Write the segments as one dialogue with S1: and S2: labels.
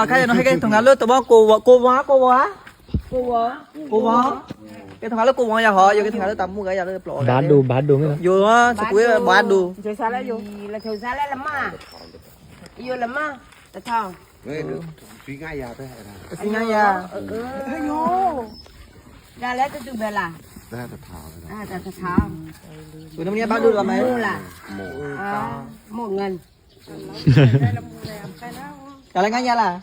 S1: khai nó hay cái thằng nào lớn tụi bao cô quá cái thằng nào lớn cô quá giờ họ giờ cái thằng nào lớn tầm mua cái giờ nó plọ
S2: บาสดูมั้ย
S1: vô á sẽ cuối bán đủ
S3: chơi xa lại vô là chơi xa lại lắm mà vô lắm mà là thằng
S4: phí ngay ya thế
S1: xin ngay ya
S3: vô ra lấy cái từ về là
S4: ra thật thảo
S3: à thật thằng
S1: tụi nó nghe bán đủ là mấy
S3: mua là một ngàn
S1: trả lại ngay ya là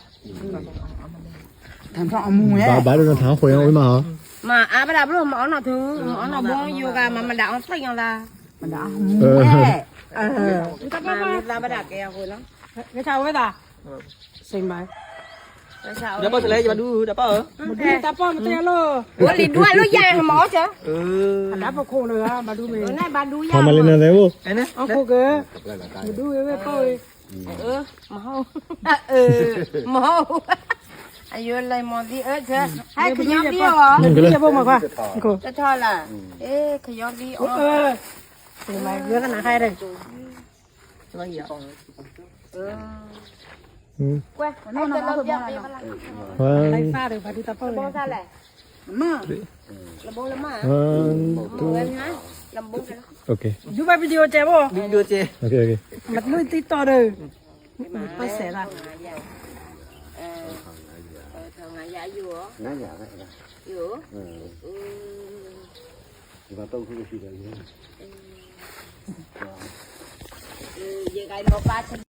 S2: บาสดูรองเท้าคนยังไม่มาเหรอ
S3: mà bắt đầu luôn món nào thứ món nào bông yoga mà đã ăn xanh là mà đã
S2: เออ
S3: mà ra bắt đầu kẹo rồi lắm
S5: cái sao vậy ta xin mày
S3: cái sao
S1: đã bao giờ lấy giờ đủ đã bao
S5: ta po một tay lo
S3: ủa liền đuôi nó dài mỏ chứ
S5: đã vào khô rồi á bà đu mày
S3: bữa nay bà đuôi
S2: ทำมาเล่นอะไรวะ
S1: cái này
S5: ông khô kìa bà đu với tôi
S3: màu màu ai vô lấy món gì ớt chứ hay cái nhóm đi hả
S5: cái bông mà qua cô
S3: cái thôi là ê cái nhóm đi
S5: xin mày đưa cái nào hay đây
S1: nó gì vậy
S2: อืม
S3: quay nó lâu chưa đi
S2: วัน
S5: lấy pha được bà đi ta po
S3: bông ra lại là bông lắm mà
S2: ตัว
S3: người nhá làm bông cái
S2: โอเค
S5: giúp bà video chơi bộ
S1: đi đưa chê
S2: โอเคโอเค
S5: mặt nuôi tí to rồi tôi sẽ là
S3: thằng ngài dạ vừa
S4: ngay ya thế
S3: vừa
S4: và tôi không có gì đấy
S3: về cái nó ba